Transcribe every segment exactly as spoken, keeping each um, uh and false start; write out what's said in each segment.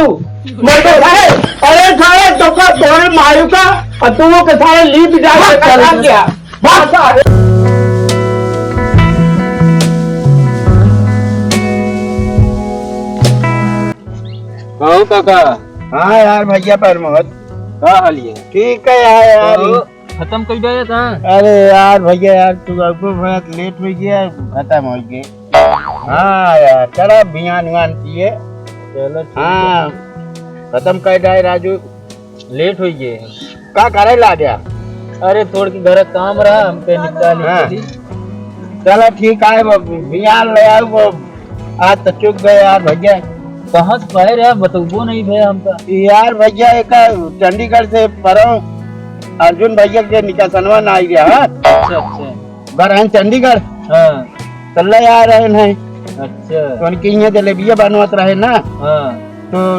मर गए सारे। अरे सारे, तो का तोरे मारू का, और तू वो के सारे लीप जा के भाग, कर चल। गया। भाग सारे। कहो काका। हाँ यार, भैया प्रमोद। का हाल है? ठीक है यार, यार। कहो, खत्म कर दे का? अरे यार भैया यार, तू अब बहुत लेट हो गया, खत्म हो गए। हाँ यार, चला बियान उयान किए। चलो ठीक है। हाँ, खत्म कर डाए राजू, लेट हो गए। का करे ला गया? अरे थोड़ की घर काम रहा, हमके निकाल ही हाँ। चली। चला ठीक है, वो बियान ले आओ, वो आज तो चुक गए यार भैया। कहाँ से पाए रे, बतौबो नहीं भैया हमका। यार भैया, एक चंडीगढ़ से परो अर्जुन भैया के निकासनवा ना आई गया, हाँ? अच्छा, अच्छा। घर हैं चंडीगढ़। हाँ। तो ले आ रहे हैं। अच्छा। तो उनके यहाँ जलेबिया बनवत रहे ना। हाँ। तो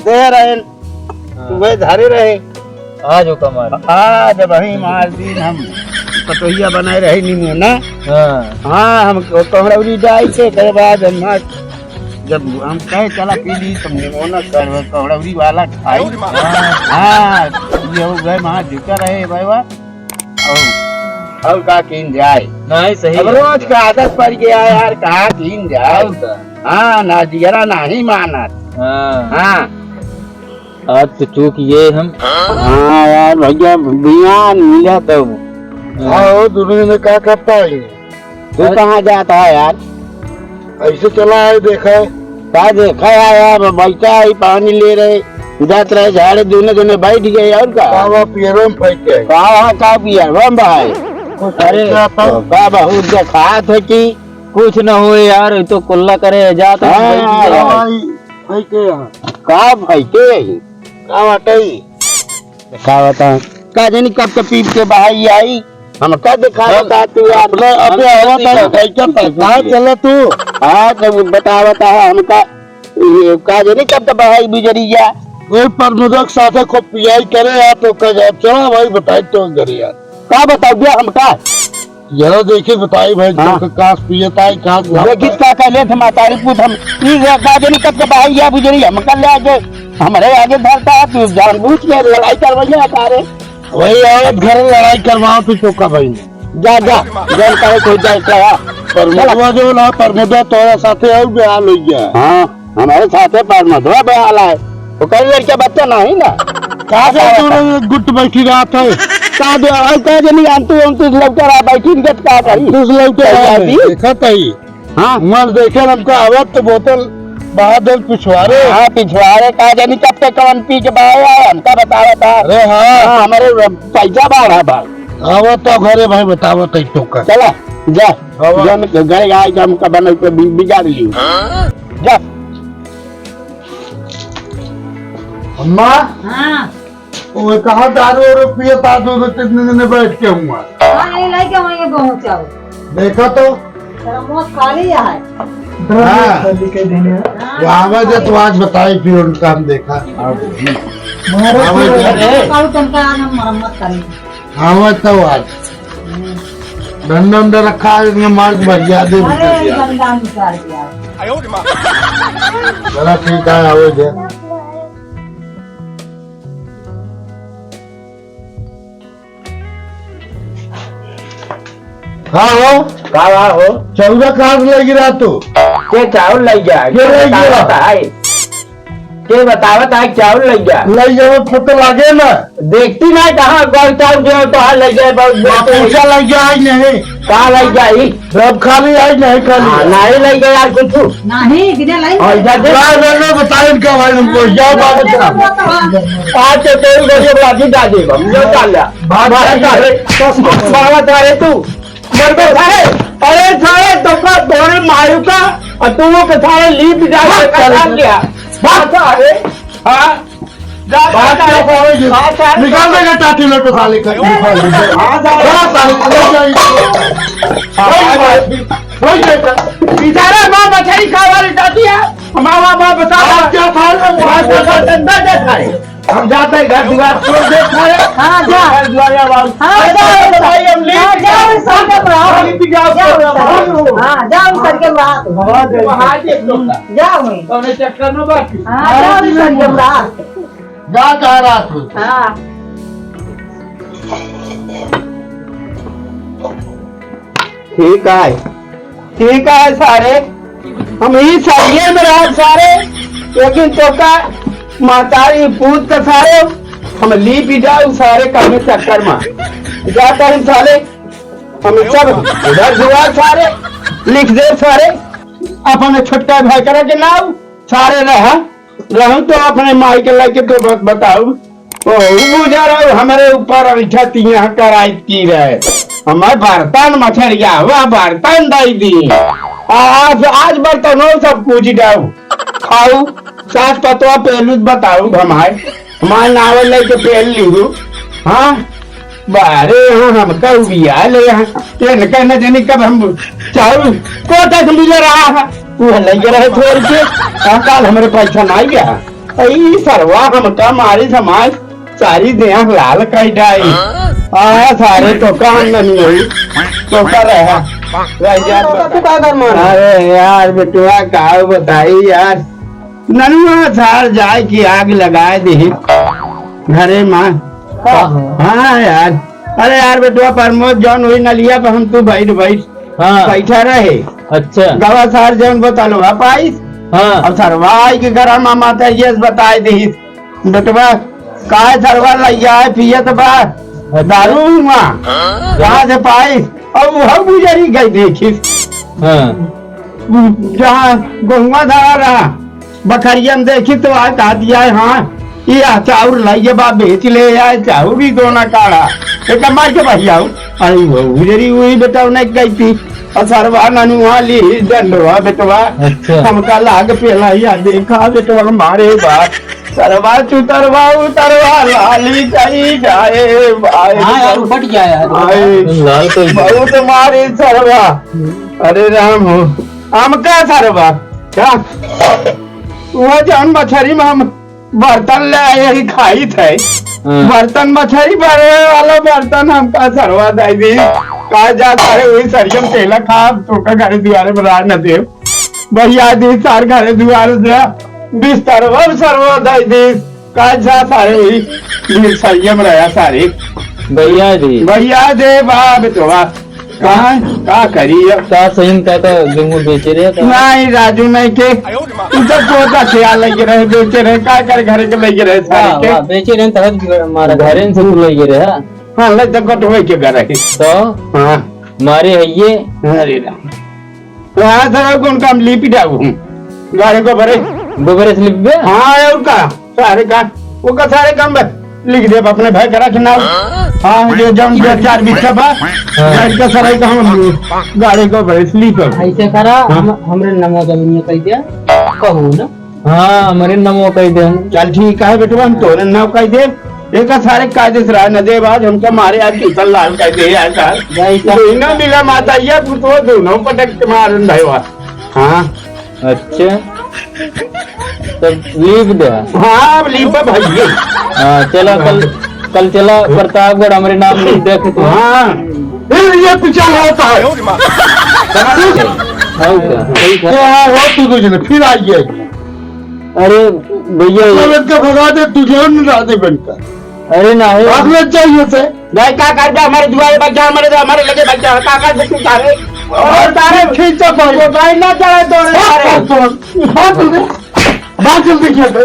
दे रहे हैं। हाँ। तो वह धरे रहे। आज हो कमाल। आज वही मार दिन हम कटोहिया बनाए रहे नीमू ना। हाँ। हाँ, हम कोहड़ौरी जाए के, तेरे बाद हम आज जब हम कहे चला पी ली, तो नीमू ना कर, कोहड़ौरी वाला खाई। हाँ, ये हो गए, वहाँ झुका रहे भाई, वाह। और, और का कीन जाए? नहीं, सही अब है। रोज का आदत पड़ गया यार, कहाँ कीन जाए? और का? हाँ, ना जियरा नहीं मानत। हाँ। हाँ। आज तो चूक ये हम। हाँ यार, भैया, बियान मिला तब। हाँ। हाँ, वो दोनों जने का करता है? तू कहाँ जाता है यार? ऐसे चला है, देखा है। का देखा है यार, बैठा है, पानी ले रहे, जात रहे झाड़े, दोनों जने बैठ गए, और का? कावा पियरो में फेंक के। कावा का पियरो में भाई? कुछ अरे, ऐसा था। तो का बहुत देखात है कि कुछ न हो यार, तो कुल्ला करे जात है, हाँ। बैठ गए। कावा ही फेंक के यहाँ। का फेंके ही? का बाटे ही? का बता? का जानी कब के पीप के बहाई आई, हमका देखा हाँ। बता तू यार। अपने, अपने हम आवा नहीं था, करते। कैसे था? कहाँ चला तू? हाँ, तो बतावा था हमका, ये का जानी कब के बहाई बिजरिया। कोई प्रमोदक साथे खूब पियाई करे यार, तो कह जाए, चला भाई, बताई तो गरिया। का बताऊ दिया हमका? जरा देखिए, बताई भाई, हाँ। तो कास पियत आई, कास ना देखित पिए। का कहले थे मातारी पूत हम, ई रे का जानी कब के बहाई या बुजरी, हम कर ले आगे, हमरे आगे धरता है, तू जानबूझ के लड़ाई करवैया का रे? वही आवत घर लड़ाई करवाओ तू चौका भाई। जा, जा, जन करे कोई जाए का। पर चला। मुदवा जो ना, पर मुदवा तोरा साथे और बेहाल हो गया। हाँ। हमारे साथे परमधवा बयाला है, ओकर लड़का बच्चा नहीं ना। का दे तू लोग गुट बैठी रहत है? का दे, और का जनी अंतु, अंतु लौटा रहा, बैठी के का करी? अंतु लौटा रहा है, देखा तई। हाँ। मर देखे हमका आवत तो बोतल बाहर दल पिछवारे। हाँ, पिछवारे का जनी कब तक कवन पी के बाया है, हमका बतावा था। अरे हाँ। हाँ, हमारे पैसा बाढ़ा बा। आवत तो घरे भाई बतावा तई तो का। चला, जा। हाँ। जन गए आए के हमका बनल के बि-, बिगाड़ ली। जा। अम्मा, हाँ। वो कहाँ दारू वारू पिए था, दो, दो तीन दिन में बैठ के हुआ। हाँ, ये लइके वहीं पहुँचाओ। देखा तो। तेरा मुँह खाली है। हाँ। खाली के देने। हाँ। वो आवे जे तो आज बताई, फिर उनका हम देखा। मारो आवे फिर। जे। काऊ तनका हम मरम्मत करेंगे। आवे तो आज। हम्म। डंडा उंडा रखा है, इनमें मार के भर गया, दे अरे, निकल गया। डंडा निकाल दिया। चला ठीक है, आवे जे। हाँ हो। का बा हो? चौरा कहाँ से लगी रहा तू? के चाउर लई जा? के लई गया? बतावत है। के बतावत है चाउर लई जा? लई जा, वो फोटो लागे ना। देखती ना कहाँ गल चाउर जो तो हाल लई जाए, बहुत बाप देखते हैं। पूछा लई जा, आई नहीं। का लई जाई? रब खाली आई नहीं खाली। हाँ, नहीं लई गया यार कुछ। नहीं, बिना लाई और नहीं। इधर देख। ना, ना, ना, बताओ इनका भाई हमको, क्या बात है? आज तो तेरी गरीब राजी दादी बम, ये डाल लिया। भाग बाबा जा। सारे, बाबा सारे तू, मर गए सारे। अरे सारे, तो का तोरे मारू का, और तू वो के सारे लीप जा के भाग सारे। काट लिया। भाग सारे। हाँ, जा, बात जा, क्या जा। कहोगे? हाँ, सारे। निकाल देगा टाटी लोटो साले का, निकाल देगा। हाँ, सारे। जा साले, ले जाइए। हाँ, सारे। ले जाइए। इधर है, माँ मछली खा वाली टाटी है। हमारा माँ बता। आप क्या खा रहे हो? माँ का धंधा क्या खाए? हम जाते हैं घर दुआर छोड़ दे सारे। हाँ, जा। घर दुआर या बाबू। हाँ, अरे, जाओ। तो भाई, हम लेट हाँ, जाओ, जाओ। सर के बुलाओ। लेट जाओ, जाओ, सर के बुलाओ। हाँ, जाओ, सर के बुलाओ। हाँ, जाओ। वहाँ देख लो। जाओ, वहीं। तो उन्हें चक्कर में बाकी। हाँ, जाओ, सर के बुलाओ। जा, जा रहा तू। हाँ। ठीक है, ठीक है सारे, हम ई सरिये में रहब सारे, लेकिन तोका महतारी पूत का सारे, हम लीपि जाऊ सारे कमे चक्कर में। जाता हम सारे, हम सब घर दुआर सारे, लिख दे सारे, अपने छोटका भाई करा के नाव सारे रहा। रहू तो अपने माई के लइके तो बत-, बताऊ। ओ, उ बुझा रहू हमरे ऊपर ऐठा तिया कराइत की रहे। हमार बर्तन मछरिया, वह बर्तन दई दी। आज, आज बर्तनो सब पूजी जाऊ। खाऊ, सास पतवा पेलू बताऊ हमार। हमार नाव लइके पेल लीहू। हाँ? बारे, हाँ, हम कहू बिया ले, हाँ। ये न कहना जाने कब हम चाऊ कोटा से मिले रहा है। वो लइके रहे छोड़ के। हाँ, काल हमरे पैसा ना गया। ई सरवा हमका मारी समाज सारी देह लाल कई डाई। आ, सारे तो काम नहीं हुई। तो कर रहा। रह जा। तो तू का कर मार? अरे यार, बेटुआ, का बताई यार। ननुआ सार जाए कि आग लगाए दे घरे माँ। का हो? हाँ यार। अरे यार, बेटुआ प्रमोद जौन हुई नलिया पे हम तू बैठ, बैठ, हाँ। बैठा रहे। अच्छा। गवा सार जौन बोतलवा पाइस। हाँ। अब सरवा आई के घर मामा ते ये बताए दे। बेटवा, काय सरवा लइया है, पियत बा? अच्छा। दारू हुआ। कहाँ से पाई? अब वह गुजरी गई देखिस। हाँ। जहाँ गहुआ धरा रहा, बखरिया में देखी तो आ कहा दिया है, हाँ, ये आ चाउर लइया बा, बेच ले आए, चाउर ही दोना काढ़ा। एक मार के बहियाऊ। अरे वो गुजरी हुई बेटा, उन्हें गई थी। और सरवा ननुआ ली डंडवा बेटवा। अच्छा। हमका लाग पेला या देखा बेटवा मारे बा। सरवा चुतरवा उतरवा लाली कई जाए भाई। हाँ यार, उपट गया यार। भाई, लाल तो ही। बहुत मारी सरवा। अरे राम हो, हमका सरवा। क्या? वो जौन मछरी में हम बर्तन ले आए ही खाई थे। हाँ। बर्तन मछरी भरे वाला बर्तन हमका सरवा दे दी। का जा सारे वही सरियम तेला खा, तोका घरे दुआरे में रह न देव। भैया दी सार घरे दुआर से बिस्तरवा सरवा दे दी। का जा सारे वही बिस्तरिया में रहा सारे। भैया दी। भैया दे बा बेटवा। कहाँ? का करी अब? का सही में का, का गेहूं बेचे रहे का? नहीं राजू, नहीं के। तू तो तोता ख्याल लगे रहे, बेचे रहे, का करे घरे के लगे रहे सारे वाह, के। वाह, बेचे रहे तो हद मारा। घरे से तू लगे रहे, हाँ? हाँ, ले तो कटवे के घर है। तो? हाँ। मारे है ये। अरे राम। तो हाँ सर, कौन काम लिपि डालू हूँ? गाड़ी को भरे। गोबर से लिपबे? हाँ, और का? सारे का, वो का सारे काम बस लिख दे अपने भाई करा के नाम। हाँ, ये जौन दो चार बीघा बा, हाँ। गाड़ी का सराई का हम गाड़ी को भरे से लिपब। ऐसे करा, हाँ। हम, हमरे नाम जमीन कह दे, कहू ना। हाँ, हमरे नाम कह दे। चल ठीक है बेटवा, हम तोरे नाम कह दे। एक सारे कायदे से रहा न देव, आज हमका मारे, आज किशन लाल कह दे यार साहब। भाई साहब। दोनों मिला माता, ये पुतवा दोनों पटक के मारन भाई वाह। हाँ। अच्छा, तब लिख दे। हाँ, अब लिख दे भाई। हाँ, चला कल, कल चला प्रतापगढ़, हमरे नाम लिख दे कि तू। हाँ, फिर ये पीछे होता है। हाँ, क्या? ठीक है। क्या हो तू कुछ नहीं, फिर आइए। अरे भैया, ये मतलब इनका भगा दे, तुझे नहीं रहा दे बनकर। अरे नहीं। भाग ले चाहिए से। नहीं, का कर दे, हमारे दुआरे बच्चा, हमारे, हमारे लगे बच्चा, का कर दे तू सारे? और सारे खींचा भाई। वो भाई ना चले तो रे भाग सारे। तो, भाग तू रे। भाग जल्दी खेल रे।